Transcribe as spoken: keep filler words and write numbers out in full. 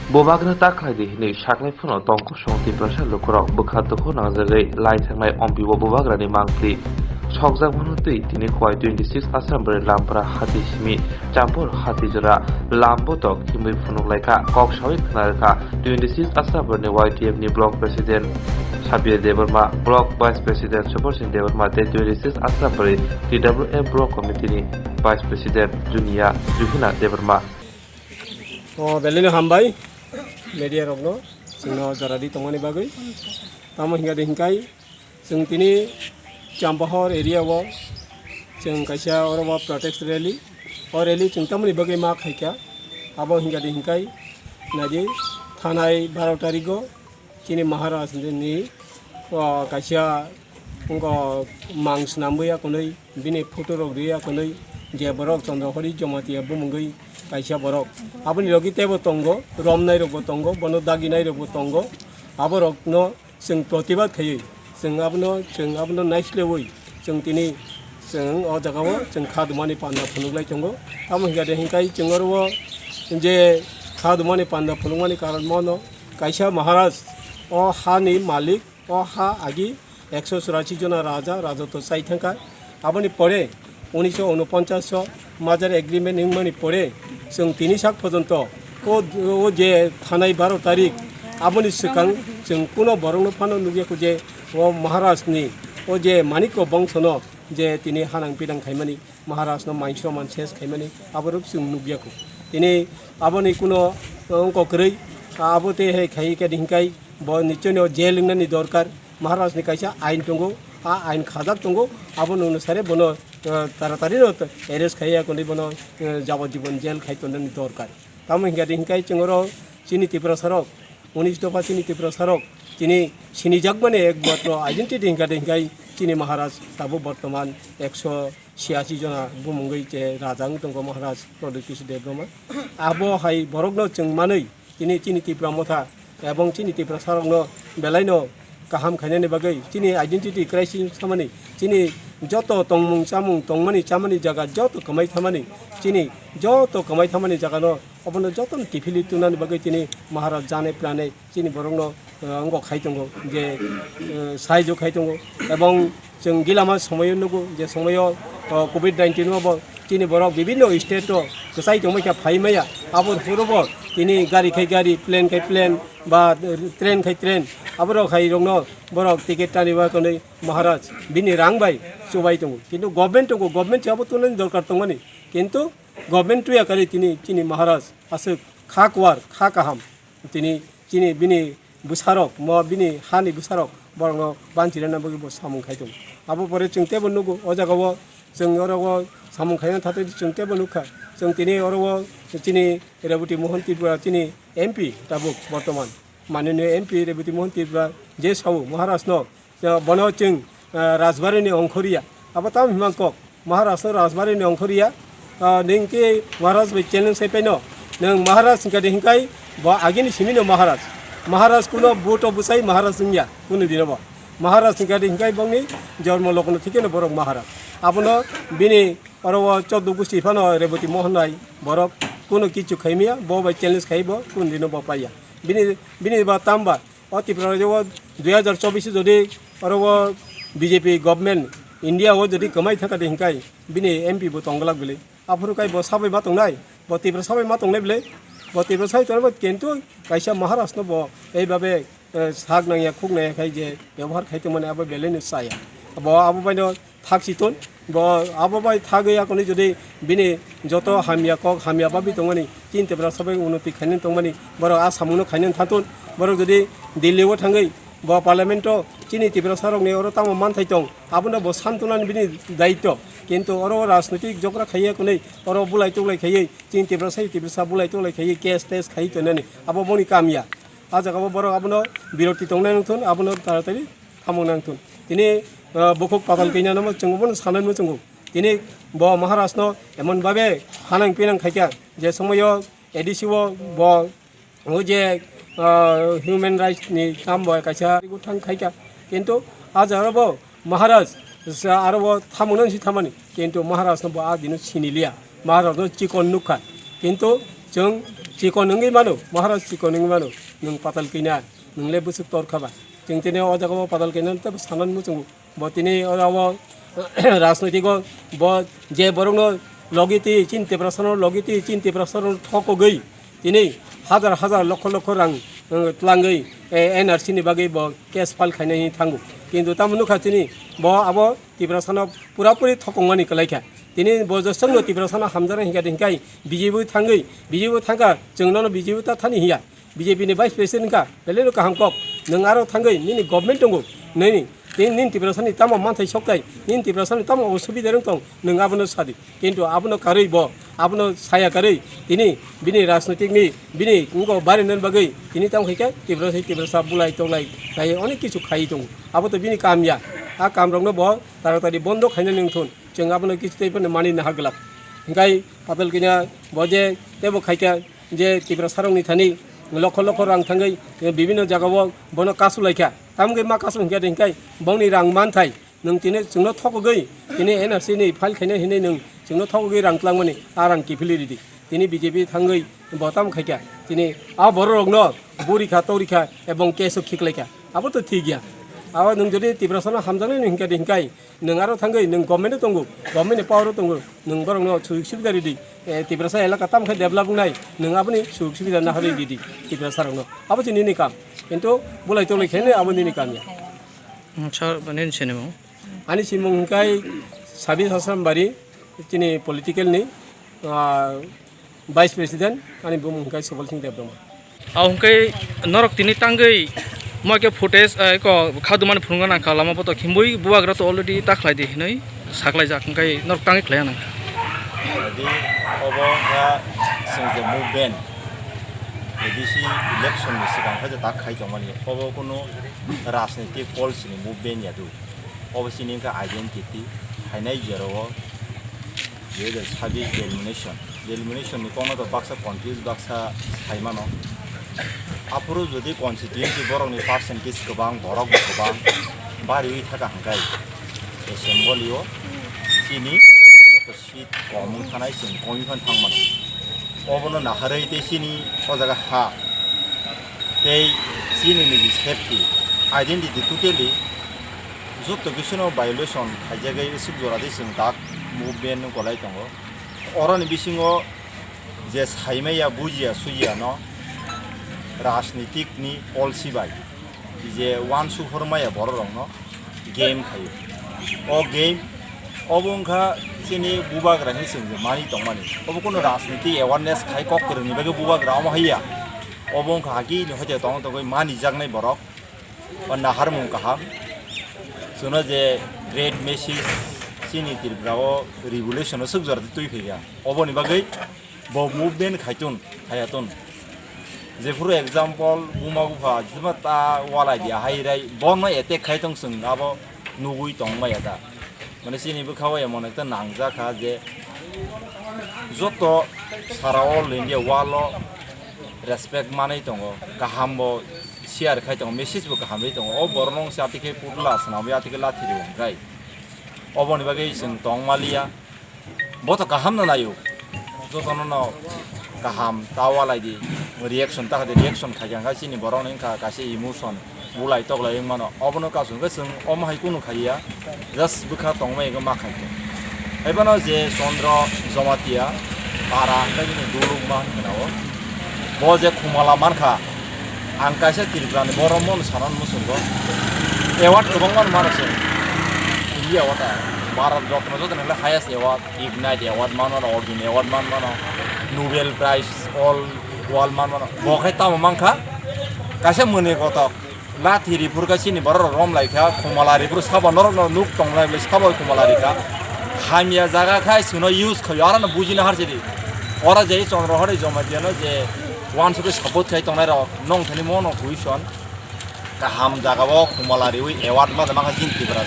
Bubagra ta khlai di hwnwi saklai phano tong kosong Tiprasa lukurok bwkha dukhu nangjagwi lai thangnai ompibo bubagrani mangpli. Sokjak mano twi tini khowai twenty six Assam bwrwi Lampra hati simi Champur hati jora lam botok himwi phunuk laikha kok sawi khna rwkha twenty six Assam bwrwini Y T F ni block president Sabir Debbarma, block vice president Super Singh Debbarma tei twenty six Assam bwrwi T W F block committee ni vice president Junia Juhina Debbarma. O belino hambai media rokno chwngno joradi tongmani bagwi. Tamo hingkha de hingkai chwng tini Champahor area o chwng kaisa oro o protest rally. O rally chwng tamoni bagwi ma khaikha abo hingkha de hingkai naidi thanai baro tarigo chini Maharaj ni, o, kaisa wngkha mang swnamwi ya kwnwi bini photo rok rwi ya kwnwi je borok Chandra Hori Jamatia bumungwi kaisa borok. Aboni logi teibo tongo, romnai rokbo tongo, bono daginai rokbo tongo. Aborokno chwng protibad khaiwi chwng abono, chwng abono naislewi chwng tini chwng o jagao chwng kha dumani panda phunuk lai tongo. Tamo hingkha de hingkai chwng oro o je kha dumani panda phunukmani karon mono kaisa Maharaj o hani malik, o ha agi ekso churasi jona raja rajotw chai thangkha. Aboni pore unisho unoponchas o merger agreement wngmani pore chwng tini sak porjonto o, o je thanai baro tarik aboni swkang chwng kuno borokno phano nukya kho je o Maharaj ni o je Manikya bongsono je tini hanang pinang khaimani. Maharaj no mansroman ses khaimani aborok chwng nukya kho. Tini aboni kuno wngkok kwrwi, abo tei hai khai khe hingkai bo nichoni o jail wngnani dorkar. Maharaj ni kaisa ain tongo, a ain khajak tongo, abo nung sare bono, eh, taratari no arrest khaiya kwnwi bono, eh, jabajibon jail khai tonani dorkar. Tamo hingkha de hingkai chwng oro chini Tiprasa rok, unis dopha chini Tiprasa rok, chini sinijakmani ekmatro identity hingkha de hingkai chini Maharaj tabuk bortoman ekso chiyasi jona bumungwi je raja wng tongo Maharaj Pradyut Kishore Debbarma. Abo hai borokno chwng manwi tini chini Tipra Motha ebong chini Tiprasa rokno belaino kaham khainani bagwi chini identity crisis thamani, chini joto tongmung chamung tongmani chamani jaga joto kwmai thamani, chini joto kwmai thamani jagano obono jotono kiphilwi twnani bagwi tini Maharaj jane prane chini borokno, eh, wngkok khai tongo je, eh, saijo khai tongo ebong chwng gilama somoyo nugo je somoyo, oh, covid nineteen o bo chini borok bibinno state o kwchai tongmai kha phai maya abo phuru bo tini gari khai gari, plane khai plane ba, eh, train khai train aborok hai rokno borok ticket tani ba kwnwi Maharaj bini rang bai chubai tongo, kintu government tongo, government se abo tunani dorkar tongmani, kintu government tuya kari tini chini Maharaj aswk kha kuar kha kaham tini chini bini bwsarok, mo bini hani bwsarok borokno banchirina bagwi bo samung khai tongo. Abo pore chwng teibo nugo o jagao chwng oro o samung khaina thatwi chwng teibo nukha. Chwng tini oro o chini Reboti Mohan Tripura chini M P tabuk bortoman mananiya M P Reboti Mohan Tripura je sao Maharajno, bono chwng, ah, Rajbari ni ongkhoriya. Abo tamo himang kok. Maharaj no Rajbari ni ongkhoriya, ah, ningke Maharaj bai challenge sai paino. Nang Maharaj hingka de hingkai, bo agini simi no Maharaj. Maharaj kuno vote o bwsai Maharaj wngya, kuno dino bo. Maharaj hingka de hingkai bongni jormo lokno thikeno borok Maharaj. Abono bini oro o choddo gusti phano Reboti Mohan nai borok kuno kichu khaimiya, bo bai challenge khai bo kuno dino bo paiya. Bini, bini ba tamba, o Tripura rajyo o dui hazar chobbish jodi oro o B J P government India o jodi kwmai thangkha de hingkai bini M P bo tongglak bile. Aphuru kai bo sabai ma tongnai, bo Tripura sabai ma tongnai bile. Bo Tripura sabai tongnai bo kintu kaisa Maharaj no bo ei babe, eh, sak nangya khuk nangya khai je byabohar khai tongmani abo belai no chaya. Bo abo bai no thak si ton. Bo abo bai thagwi yakoni jodi bini joto hamya kok, hamya babi tongmani, chini Tiprasa bai unoti khainani tongmani, borok a samungno khainani thaton. Borok jodi Delhi o thangwi bo parliament o chini Tiprasa rokni oro tamo manthai tong, abono bo santunani bini daityo. Kintu oro rajnitik jokra khaiya kwnwi oro bulai tuklai khaiwi chini Tiprasa, Tiprasa bulai tuklai khaiwi case tes khaiwi tonani abo boni kamya. A jaga o borok abono biroti tongnai wngthun, abono taratari thamung nangthun. Tini, ah, bukhuk patal kanya no chwng bono sanai no chwngo. Tini bo Maharaj no emon babe hanang pinang khaikha je somoyo A D C o bo o je, ah, human rights ni kam bo kaisa thang khaikha. Kintu a jaga bo Maharaj sa aro bo thamung nang si thamani. Kintu Maharaj no bo a dino siniliya. Maharaj no chikon nukha. Kintu chwng Chikon wngwi mano, Maharaj chikon wngwi mano, nwng patal kina, nwng le bwswk tor kha ba. Chwng tini o jaga o patal kina tei sanan muchungo. Bo tini o jaga o rajnoitiko bo je borokno logi twi chini Tiprasano logi twi chini Tiprasano thokogwi tini hajar hajar lokho lokho rang, eh, tlangwi, eh, N R C ni bagwi bo case file khainai hinwi thango. Kintu tamo nukha tini bo abo Tiprasano purapuri thokongmani kwlaikha. Tini bo jesongno Tiprasano hamjaknai hinkha hinkhe B J P thangwi, B J P thangkha chwng nono B J P ta thani hiya. B J P ni Vice President wngkha, belai no kaham kok. Nwng aro thangwi nini government tongo, nini, tei nini Tiprasani tamo manthai sokthai, nini Tiprasani tamo osubida rwng tong, nwng abono sadi. Kintu abono karwi bo, abono saya karwi, tini bini rajnoitik ni, bini wngkok barinani bagwi, tini tamo khaikhe Tiprasa, Tiprasa bulai toklai, khlai onek kichu khai tongo. Abo to bini kam ya. A kam rokno bo taratari bondo khainani wngthun. Chwng abono kichu tei phano mani naha glak. Hinkhe patal kanya bo je tebo khaikha je Tiprasa rokni thani lokho lokho rang thangwi bibinno jagao bono kasu laikha. Tamgwi ma kasu hinkhe hinkhe bongni rang manthai nwng tini chwngno thokgwi tini N R C ni file khainai hinwi nwng chwngno thokgwi rang tlangmani a rang kiphilwi ridi. Tini B J P thangwi bo tamo khaikha tini a borok rokno buri kha tori kha ebong case o khiklai kha. Abo to thik ya. Abo nwng jodi Tiprasano hamjaknai hinkhe hinkhe Nwng aro thangwi nwng government o tongo, government ni power o tongo, nwng borokno sujug subida ridi. Eh, Tiprasa elaka tamo khe develop wngnai, nwng aboni sujug subida naharwi ridi Tiprasa rokno. Abo se nini kam. Kintu bulai tolai khe abo nini kam ya. Hmm, sir, nini sinimung? Ani simung hwnkhe Sabir Hassan Bari, chini political ni, ah, Vice President, ani bumung hwnkhe Subal Singh Debbarma. Abo hwnkhe norok tini tangwi mo khe footage, eh, ko khadumani phunukna nangkha lama poto khimbui bubagra to already ta khlai di hinwi saklaijak, hwnkhe norok tangwi khlaiya nangkha. Adi obo wngkha chwng je movement, A D C election ni swkang khe je tak khai tongmani, obo kunu rajnitik policy ni movement ya do. Obo chini wngkha identity, phainai jora o dui hajar sabbish denomination. Denomination ni kokno to baksa confuse, baksa sai mano. Aphuru jodi constituency borok ni percentage kwbang, borok bo kwbang, bariwi thaka hwnkhe assembly o chini joto seat kom wng thanai chwng kom wng thang mano. Obono naharwi tei chini o jaga ha tei chini niji safety, identity totally joto kisu no violation khaijagwi swk jora di chwng tak movement no kwlai tongo. Oroni bisingo je saimaya, bujiya, sujiya no rajnitik ni policy bai je uansuk hormaya borok rok no game khaio. O game obo wngkha chini bubagra hinwi chwng je mani tongmani. Obo kunu rajnitik awareness khai kok kwrwngni bagwi bubagra omo haiya. Obo wngkha hagi ni hoite tong tongwi manijaknai borok. O naharmung kaham. Chwngno je great message chini Tripura o revolution o swk jora twi phaikha. Oboni bagwi bo movement khaitun, khayatun. Jephuru example, buma bupha, jima ta walai dia hai rai, bono attack khai tong chwng abo nugui tong maya da. Mane chini bwkha o emon ekta nangjak kha je joto sara all India world o respect manwi tongo, kaham bo share khai tongo, message bo kaham ri tongo. O borok no wngse atike putla swnamwi atike lathi rw hwnkhe oboni bagwi chwng tong maliya. Bo to kaham no naio, jotono no kaham ta walai di, reaction ta kha di, reaction khai kha chini borok ni wngkha kaisa emotion. Bulai toklai wng mano. Obono kasu hwnkhe chwng omo hai kunu khaiya, just bwkha tongmai wngkhe ma khai khe. Haiphano je Chandra Jamatia para hwnkhe bini duluk ma hwnwi kheno. Bo je khumala mankha, ang kaisa Tripura ni borok bono sana muchungo. Award kwbangma mano chwng India o ta. Bharat Ratna joto ni highest award, Ignite Award man mano, Arjun Award man mano, Nobel Prize all world man mano. Bo khai tamo mankha, kaisa mwnwi kotok. Lathi riphur kha chini borok rok rom lai kha, khumala riphur sabo norok no nuk tong lai bwlai sabo khumala ri kha. Hamya jaga khai chwngno use khaio, aro no bujina har chidi. Ora je Chandra Hari Jamatia no je uansukhe support khai tongnai rok, nong thani mo no question. Kaham jaga o khumala riwi award ma ma kha chini Tripura